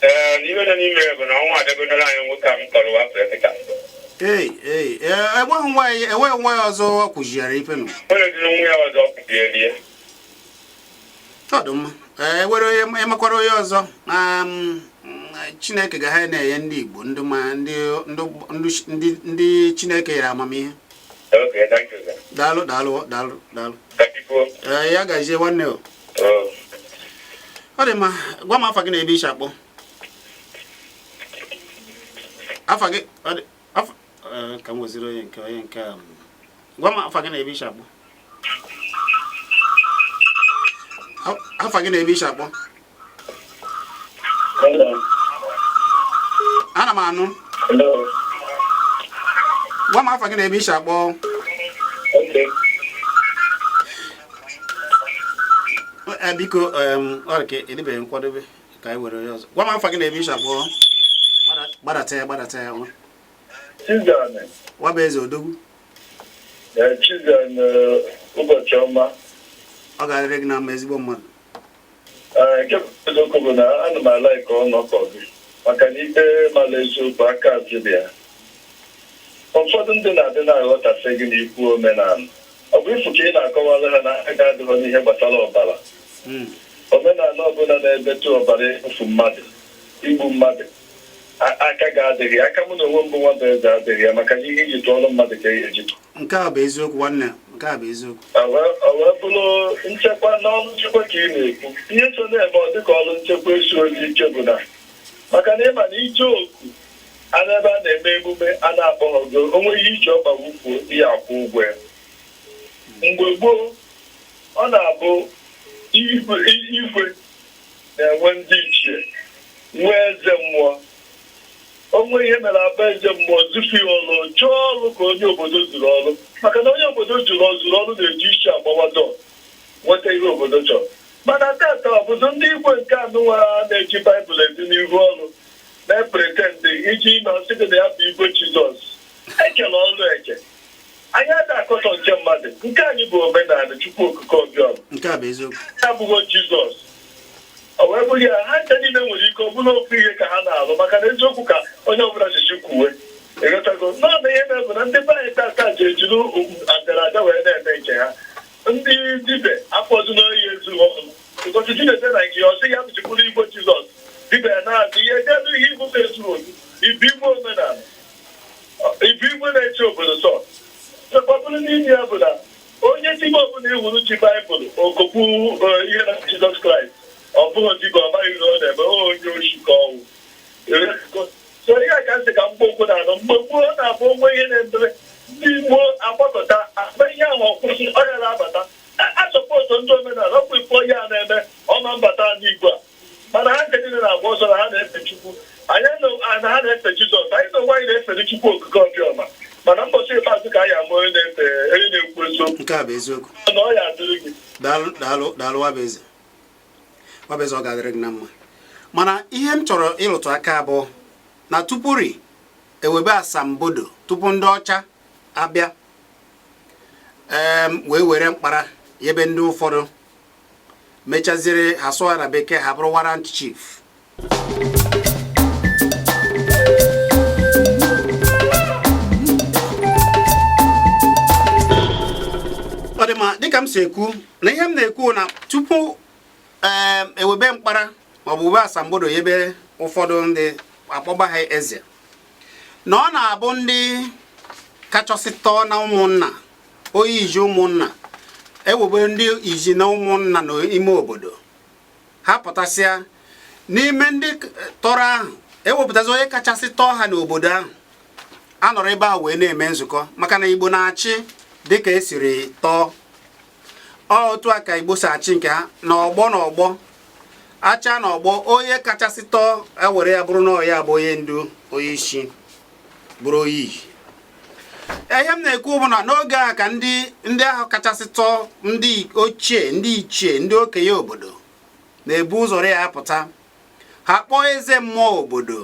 S3: Ee, ibe nọ n'ime bụ na ọnwa adịgonara anyị nwoke a m kọrọ wafere kịta.
S1: Ei ei, ee, enweghị nwaanyị ọzọ ọ kwụziara ife nụ.
S3: Onye dị nwa ya ọzọ kwubieri.
S1: Ọ dị mma. Ee, were onye ịmakwara onye ọzọ. Chineke ga ha na-enye ndị Igbo ndị ma ndị ndị ndị ndị Chineke nyere amamihe.
S3: Okay, thank you, sir.
S1: Daalụ, daalụ, daalụ, daalụ.
S3: Thank you.
S1: Ee, ya gazie, nwanne o.
S3: Oh.
S1: Ọ dị mma. Gwa m afa gị na ebe isi akpọ. Afa gị ọ dị afa. Ee, ka m weziri onye nke a. Gwa m afa gị na ebe isi akpọ. Afa gị na ebe isi akpọ.
S4: Hello.
S1: Ana m anụ.
S4: Hello.
S1: Gwa m afa gị na ebe isi akpọ.
S4: Okay.
S1: Ee, biko, ọ dị ka ịdịbeghị nkwadobe ka anyị were onye ọzọ. Gwa m afa gị na ebe isi akpọ. Gbadata ya, gbadata ya.
S4: Chizan.
S1: Nwa bụ eze odogwu.
S4: Chizan, ụbọchị ọma.
S1: Ọ ga-adịrị gị na mma, ezigbo mmadụ.
S4: Nke bụ eziokwu bụ na ana m ala ka ọnọkọ gị, maka na ikpe mara eziokwu aka azụrụ ya. Ụfọdụ ndị na-adị na-aghọtafe gị n'ikwu omenala. Ọ bụ ifu ka ị na-akọwara ha na aka adịghị n'ihe gbasara ọbara. Omenala ọbụla na-emetụ ọbara, efu mmadụ, igbu mmadụ, aka ga-adịghị aka. Mụ na onwe mbụ nwa bụ eze adịghị ya, maka na ihe iji tụọrọ mmadụ ka e eji.
S1: Nke a bụ eziokwu, nwanne, nke a bụ eziokwu.
S4: Ọ wee bụrụ nchekwa na ọrụ nchekwa ka ị na-ekwu. Ihe so na-eme ọ dịka ọrụ nchekwa esi ozi ike bụ na maka na ịma na ije oku a n'ebe a na-eme emume a na-akpọghọ gị, onwe ihe iji ọkpa wufuo, ihe akwụ ụgwọ ya. Mgbe gboo, ọ na-abụ igwe igwe na-enwe ndị ichie, nwee eze mmụọ. Onwe ihe mere akpa eze mmụọ zufu ya ọrụ, chọọ ọrụ ka onye obodo zuru ọrụ, maka na onye obodo zuru ọrụ na-eji isi agbawa dọ nweta ihe obodo chọrọ. Mana tata, obodo ndị igwe nke anụnwa na-eji Baịbụl edu n'ihu ọrụ na-e pretend iji ime ọsị gị na ya bụ igwe Jizọs. Ekele ọrụ eke, anyị ada akọtọ nke mmadụ. Nke anyị bụ omenala Chukwu Okike Obiọma.
S1: Nke a bụ eziokwu.
S4: Ya abụghị Jizọs. Ọ wee bụrụ ya, ha ncha niile nwere ike ọ bụrụ ofu ihe ka ha na-alụ, maka na eziokwu ka onye ọbụla chichi kwuwe. Ịghọtago naanị ihe na-ebu na ndị be anyị tata ji ejiri abịara wee na-eme nke ha. Ndị dibịa afọzụ n'oyi ezughị ọrụ ụbọchị Chineke na nke ya, ọsị ya bụchikwuru igwe Jizọs. Dibịa ya na-adị ihe delu ihe igwe na-ezughị ozu, ibu igwe omenala, ibu igwe na-eche obodo. Sọ ọ bụrụ n'ime ya bụ na onye dibịa ọbụla iwuru ji Baịbụl okokwu ihe na Jizọs Kraịst, ọ bụghị dibịa, ọ maghị ihe ọ na-eme, onye oshi ka ọnwụ. So ihe a ka nsị ka mgbe okwu na-anọ. Mgbe gboo na-abụ onwe ihe na-emere ndị Igbo agbakọta akpa ihe ahụ, ọkwụsị ọrịa na-abata. Asọpọtụ ndị omenala ọkwa ifo ihe a na-eme ọma mbata n'igwe a, mana ha nke niile na-agba ọsọ na ha na-efe Chukwu anyị na ha na-efe Jizọs. Anyị na onwe anyị na-efere Chukwu Okike Ọbịọma, mana mbọchị ikpeazụ ka anyị ama onye na-efe, onye na-ekwu eziokwu.
S1: Nke a bụ eziokwu.
S4: Na ọ ya adịrị gị.
S1: Daalụ, daalụ, daalụ, Nwabeze. Nwabeze, ọ ga-adịrị gị na mma. Mana ihe m chọrọ ịlụtụ aka bụ na tupuri ewebe asambodo, tupu ndị ọcha abịa wee were mkpara yebe ndị ụfọdụ mechaziri ha sụọ na bekee, ha bụrụ warrant chief. Ọ dị mma. Dịka m si ekwu na ihe m na-ekwu na tupu ewebe mkpara maọbụ ube asambodo yebe ụfọdụ ndị, akpọba ha eze, na ọ na-abụ ndị Kachasị tọọ na ụmụnna, onye iji ụmụnna ewebe ndị iji na ụmụnna n'ime obodo ha pụtasịa n'ime ndị tọrọ ahụ, ewepụtazi onye kachasị tọọ ha n'obodo ahụ, a nọrọ ebe ahụ wee na-eme nzukọ, maka na Igbo na-achị dịka esiri tọọ. Ọ otu a ka Igbo si achị nke ha n'ọgbọ n'ọgbọ, acha n'ọgbọ, onye kachasị tọọ ewere ya bụrụ na ọ ya bụ onye ndu, onye isi, bụrụ onye iji. Ihe m na-ekwu bụ na n'oge a ka ndị ndị ahụ kachasị tọọ, ndị ochie, ndị ichie, ndị okenye obodo na-ebu ụzọ ya apụta. Ha kpọọ eze mmụọ obodo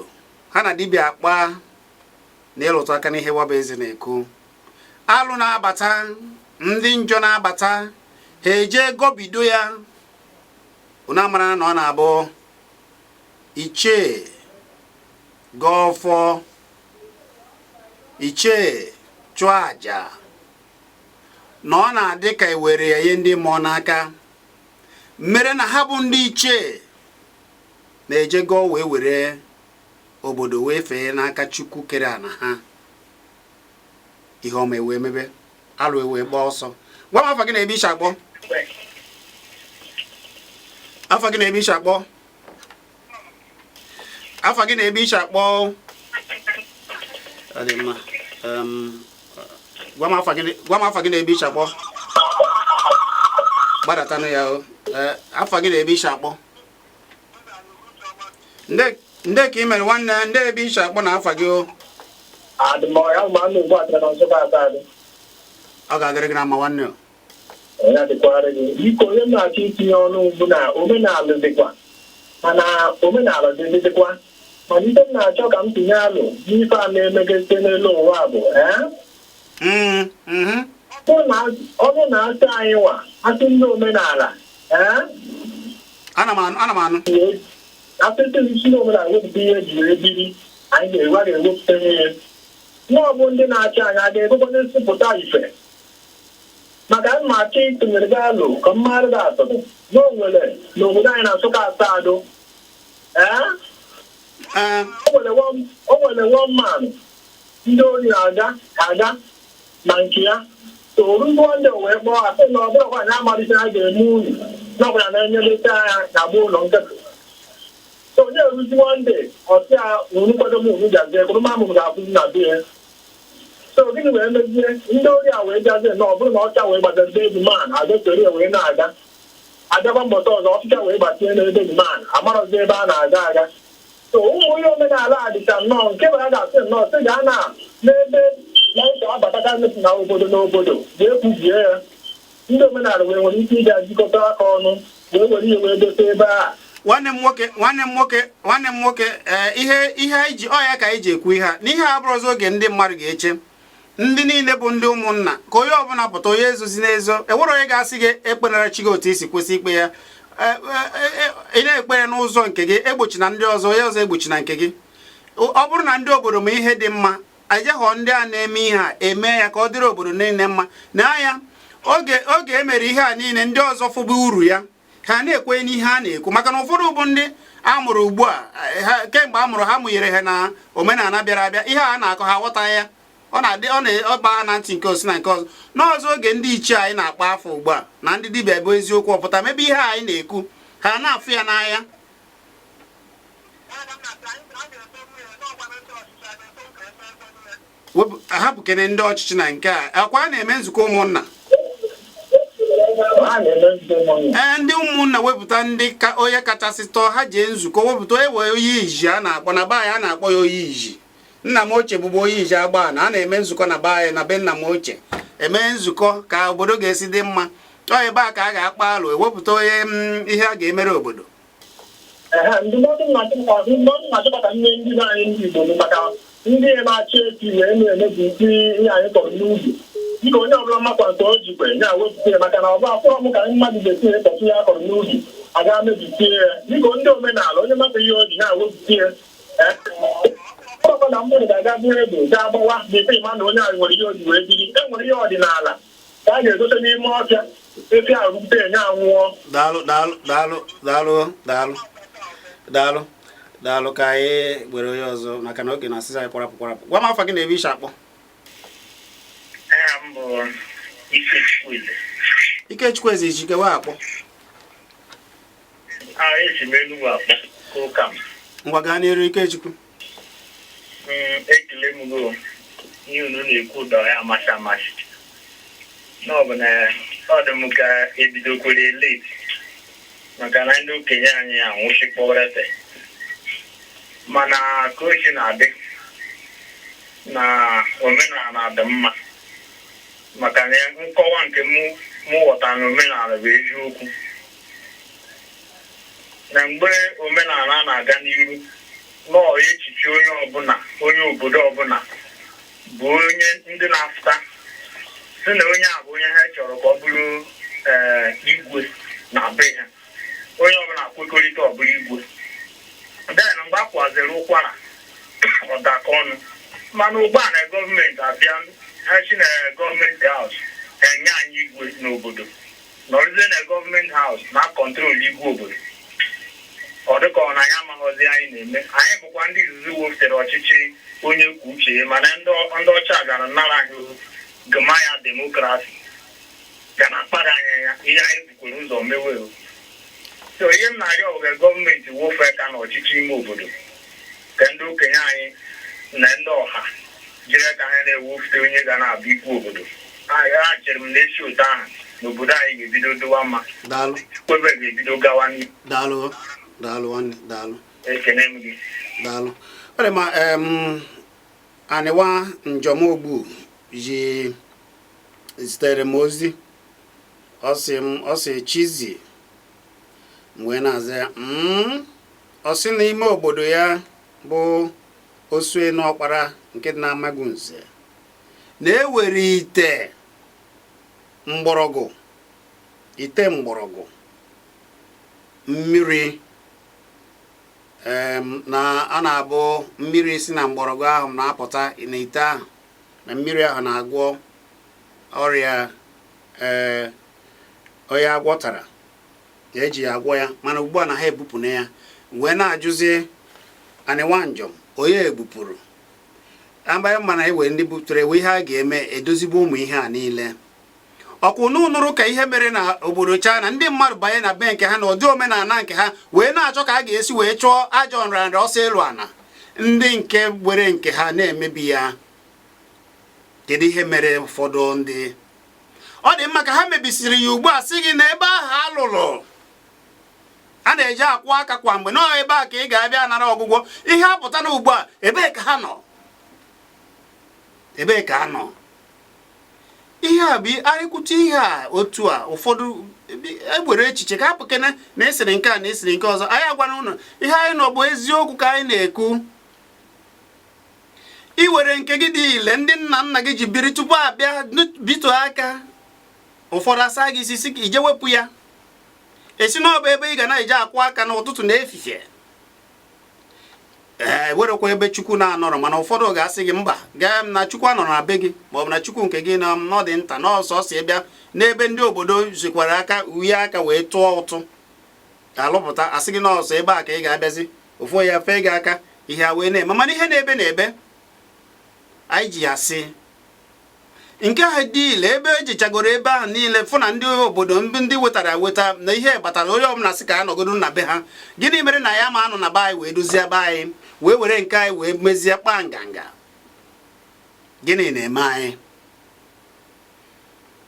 S1: ha na dibịa akpa na ịlụtụ aka n'ihe waba eze na-ekwu. Alụ na-abata, ndị njọ na-abata, ha eje gọbido ya. Unu amara na ọ na-abụ ichie gọọ ọfọ, ichie chụọ àjà, na ọ na-adị ka ewere ya nye ndị mmụọ n'aka, mere na ha bụ ndị ichie na-eje gọọ wee were obodo wee fee n'aka Chukwu kere ana ha. Ihe ọma ewee mebe, alụ ewee gbaa ọsọ. Gwa m afa gị na ebe i si akpọ. Afa gị na ebe i si akpọ. Afa gị na ebe i si akpọ. Ọ dị mma. Gwa m afa gị, gwa m afa gị na ebe i si akpọ. Gbadatanụ ya o. Afa gị na ebe i si akpọ. Nde ka ị mere, nwanne? Ndị ebe i si akpọ na afa gị o?
S3: Adịmọya ma anụ ugbu a na Nsụka asa adị.
S1: Ọ ga-adịrị gị na mma, nwanne o.
S3: Ya dịkwara gị. Biko, onye m na-achọ itinye ọnụ bụ na omenala dịkwa, mana omenala dị dịkwa, mana ife m na-achọ ka m tinye alụ n'ife a na-emege site n'elu ụwa bụ ee ọ bụrụ na asị anyị nwa, asị ndị omenala, ee
S1: Ana m anụ, ana m anụ.
S3: Asịsị ndị omenala wepụta ihe eji wee biri, anyị ga-ewe a ga-ewepụta ihe na ọ bụ ndị na-achị anyị a ga-ekwekwa nsịpụta ife maka mma achọ ịtụnyere gị alụ ka mmadụ ga-atụtụ na o nwere n'obodo anyị na Nsụka Asadụ, ee o nwere one man ndị ori na-aga aga na nke ya torugo, ndị wee kpọọ asị na ọ bụrụkwa anyị amalite a ga-eme unu na ọbụla na-enyeleta anya na agba ụlọ nkịtị. So onye eruzi one day, ọsị ya unu kwado m, unu gazie kwuru ma m ga-akwụzi na bie. So gịnị wee mezie? Ndị ori a wee gazie na ọ bụrụ na ọcha wee gbazere ebe man agafere ya wee na-aga, abịakwa mbọta ọzọ, ọchịcha wee gbatie n'ebe man, amarọzi ebe a na-aga aga. So ụmụ ihe omenala a dịcha nnọọ nke bụ a ga-asị nnọọ sị gaa na n'ebe na-eso abatacha na obodo n'obodo ga-ekwubie ya. Ndị omenala wee nwere ike ịga jikọta aka ọnụ wee were ihe wee dote ebe a.
S1: Nwanne m nwoke, nwanne m nwoke, nwanne m nwoke, ee, ihe anyị ji ọ ya ka anyị ji ekwu ihe a n'ihe a bụrụzi oge ndị mmadụ ga-eche, ndị niile bụ ndị ụmụnna, ka onye ọbụla pụta, onye ezozi n'ezo. Enwere onye ga-asị gị ekpenara chi gị otu isi kwesị ikpe ya. Ị na-ekpere n'ụzọ nke gị, egbochina ndị ọzọ, onye ọzọ egbochina nke gị. Ọ bụrụ na ndị obodo ma ihe dị mma, ejeghọ ndị a na-eme ihe a eme ya ka ọ dịrị obodo niile mma. Na ya oge e mere ihe a niile, ndị ọzọ fụba uru ya, ha na-ekwenye n'ihe a na-ekwu, maka na ụfọdụ bụ ndị a mụrụ ugbu a, ha kemgbe a mụrụ ha mụnyere ha na omenala bịara abịa. Ihe a na-akọ, ha aghọtaghị ya. Ọ na-adị ọ na-ọba ha na ntị nke osi na nke ọzọ. N'ọzọ oge ndị ichie anyị na-akpa afọ ugbu a na ndị dibịa bụ eziokwu ọpụta mebe ihe a anyị na-ekwu, ha na-afụ ya n'anya. Wepụ hapụ kene ndị ọchịchị na nke a akwa a na-eme nzukọ ụmụnna.
S3: A na-eme nzukọ ụmụnna.
S1: Ee, ndị ụmụnna wepụta ndị ka onye kachasị tọọ, ha jee nzukọ wepụta onye wee onye iji a na-akpọ na be anyị, a na-akpọ ya onye iji. Nna m ochie bụbu onye iji agba na a na-eme nzukọ na be anyị, na be nna m ochie, eme nzukọ ka obodo ga-esi dị mma. Ọ ebe a ka a ga-akpa alụ ewepụta onye ihe a ga-emere obodo.
S3: Ehe, ndụmọdụ m na-achọkwa ka nye ndị be anyị, ndị Igbo, bụ maka ndị na-achị echi wee na-emebi isi ihe anyị kọrọ n'ubi. Dịka onye ọbụla makwa nke o jikwe na-ewepụta ya, maka na ọ bụ afọrọ m ka mmadụ ga-esi ekọtụ ya akọrọ n'ubi aga mebisie ya. Dịka ndị omenala, onye mapụ ihe o ji na-ewepụta ya, ọbụrụkwa na mmadụ ga-aga buru egbe gaa gbawa na ife ịma na onye ahụ nwere ihe o ji wee biri. E nwere ihe ọdịnala ka a ga-egote n'ime ọfịa efi ahụ rute enye anwụọ.
S1: Daalụ, daalụ, daalụ, daalụ, daalụ, daalụ, daalụ. Ka anyị were onye ọzọ, maka na oge na-asịsị anyị kwarapụ kwarapụ. Gwa m afa gị na ebe i si akpọ.
S3: m bụ Ikechukwu Eze.
S1: Ikechukwu Eze, ijikewa akpọ?
S3: A esi m Enugwu akpọ ụka m.
S1: Ngwa, gaa n'iru, Ikechukwu.
S3: Ekele m go ihe unu na-ekwu dọ ya amasị amasị. Na ọ bụ na ọ dị m ka ebidokwere late maka na ndị okenye anyị anwụchikpọrete, mana ka o si na-adị na omenala dị mma, maka na nkọwa nke mụ mụ ghọtara na omenala bụ eziokwu, na mgbe omenala na-aga n'iru nọọ echiche onye ọbụla, onye obodo ọbụla bụ onye ndị na-afụta si na onye a bụ onye ha chọrọ ka ọ bụrụ igwe na be ha, onye ọbụla kwekọrịta ọ bụrụ igwe. Then mgbe a kwaziri ụkwara ọdakọ ọnụ, mana ugbu a na gọọmenti abịa, ha si na government house enye anyị igwe n'obodo, nọrụzie na government house na control igwe obodo. Ọ dịka ọ na anyị amaghọzi anyị na-eme. Anyị bụkwa ndị izizi wepụtara ọchịchị onye kwuo uche ya, mana ndị ọcha gara nara anyị gụma ya democracy ga na akpara anyị ya ihe anyị bukwere ụzọ mewe. So ihe m na-arịọ bụ ka gọọmenti wofe aka n'ọchịchị ime obodo, ka ndị okenye anyị na ndị ọha jiri aka ha na-ewufute onye ga na-abụ ikwu obodo. A chere m na esi ụtọ ahụ n'obodo anyị ga-ebido dowa mma.
S1: Daalụ.
S3: Kwebe ga-ebido gawa n'ihu.
S1: Daalụ, daalụ nwanne, daalụ.
S3: Ekene m gị.
S1: Daalụ. Ọ dị ma anịwa njọm ogbu ji zitere m ozi, ọ sị m, ọ sị Chizi, m wee na-aza ya. Ọ sị n'ime obodo ya bụ Osuenu Ọkpara nke dị n'Amagunze na-ewere ite mgbọrọgwụ, ite mgbọrọgwụ mmiri na a na-abụ mmiri si na mgbọrọgwụ ahụ na-apụta n'ite ahụ, na mmiri ahụ na-agwọ ọrịa onye agwọtara eji ya agwọ ya. Mana ugbu a na ha ebupụna ya, wee na-ajụzi anịwa njọm onye ebupụrụ abanye, mana ewe ndị butere ewe ihe a ga-eme edozigbo ụmụ ihe a niile. Ọkwụ n'ụnụrụ ka ihe mere na obodo China, ndị mmadụ banye na be nke ha na ụdị omenala nke ha wee na-achọ ka a ga-esi wee chụọ ajọ nrịanrịa ọsọ elu ana, ndị nke were nke ha na-emebi ya. Kedu ihe mere ụfọdụ ndị ọ dị mma ka ha mebisiri ya ugbu a sị gị na ebe ahụ a lụrụ a na-eji akwụ aka kwa mgbe nọọ ebe a ka ị ga-abịa nara ọgwụgwọ ihe apụta na ugbu a, ebee ka ha nọ? Ebee ka ha nọ? Ihe a bụ arịkwute ihe a otu a, ụfọdụ egbere echiche ka hapụ kene na esiri nke a na esiri nke ọzọ. Anyị agwana ụnụ ihe anyị nọ bụ eziokwu ka anyị na-ekwu. Iwere nke gị dị ile ndị nna nna gị ji biri tupu abịa bito aka, ụfọdụ asa gị isi si ka ije wepụ ya, esi n'ọba ebe ị ga na-eje akwụ aka n'ụtụtụ na efifie, ee, werekwa ebe Chukwu na-anọrọ. Mana ụfọdụ ga-asị gị mba, gaa na Chukwu anọrọ na be gị, maọbụ na Chukwu nke gị na n'ọdị nta n'ọsọ ọsọ ịbịa n'ebe ndị obodo zikwara aka uye aka wee tụọ ụtụ alụpụta, asị gị n'ọsọ ebe a ka ị ga-abịazi ofu ya fee gị aka, ihe a wee na-eme. Mana ihe na-ebe na-ebe anyị ji ya sị nke ahụ dị ile ebe ejichagoro ebe ahụ niile fụ na ndị obodo ndị wetara weta na ihe batara, onye ọbụla sị ka a nọgodo na be ha. Gịnị mere na ya ma anọ na be anyị wee dozie be anyị, wee were nke anyị wee mezie kpaa nganga? Gịnị na-eme anyị?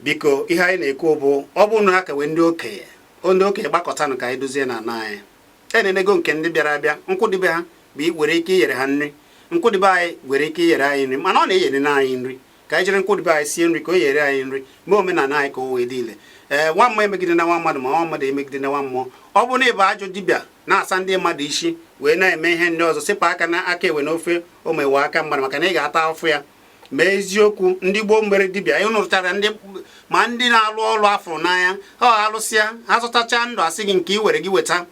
S1: Biko, ihe anyị na-ekwu bụ ọ bụrụ na aka wee ndị okenye, ndị okenye gbakọtanụ ka anyị dozie na ana anyị. Enenego nke ndị bịara abịa nkwụdịbe ha bụ nwere ike inyere ha nri, nkwụdịbe anyị nwere ike inyere anyị nri, mana ọ na-enyere na anyị nri ka anyị jiri nkwụdịbe anyị sie nri ka o nyere anyị nri, mee omenala anyị ka o wee dị ile. Ee, nwa mmụọ emegide na nwa mmadụ, ma nwa mmadụ emegide na nwa mmụọ. Ọ bụrụ na ị bụ ajọ dibịa na-asa ndị mmadụ isi wee na-eme ihe ndị ọzọ, sịpụ aka na aka ewe n'ofe o mewe aka mmadụ, maka na ị ga-ata afụ ya. Ma eziokwu, ndị gboo mere dibịa ịnụrụchara ndị ma ndị na-alụ ọrụ afụrụ n'anya ha alụsịa ha zụtacha ndụ, asị gị nke ị were gị weta,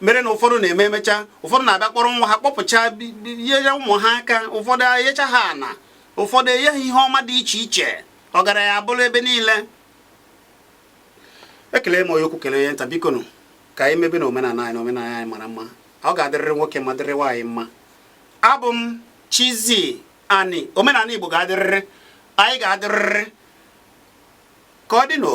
S1: mere na ụfọdụ na-eme emecha, ụfọdụ na-abịa kpọrọ nwa ha kpọpụcha nyere ụmụ ha aka, ụfọdụ enyecha ha ana, ụfọdụ enye ha ihe ọma dị iche iche, ọgaranya abụrụ ebe niile. Ekele m onye ukwu, kelee onye nta. Biko nụ, ka anyị mebe na omenala anyị, na omenala anyị mara mma. Ọ ga-adịrịrị nwoke ma dịrị nwaanyị mma. Abụ m Chizi Ani. Omenala Igbo ga-adịrịrị. Anyị ga-adịrịrị ka ọ dị n'o.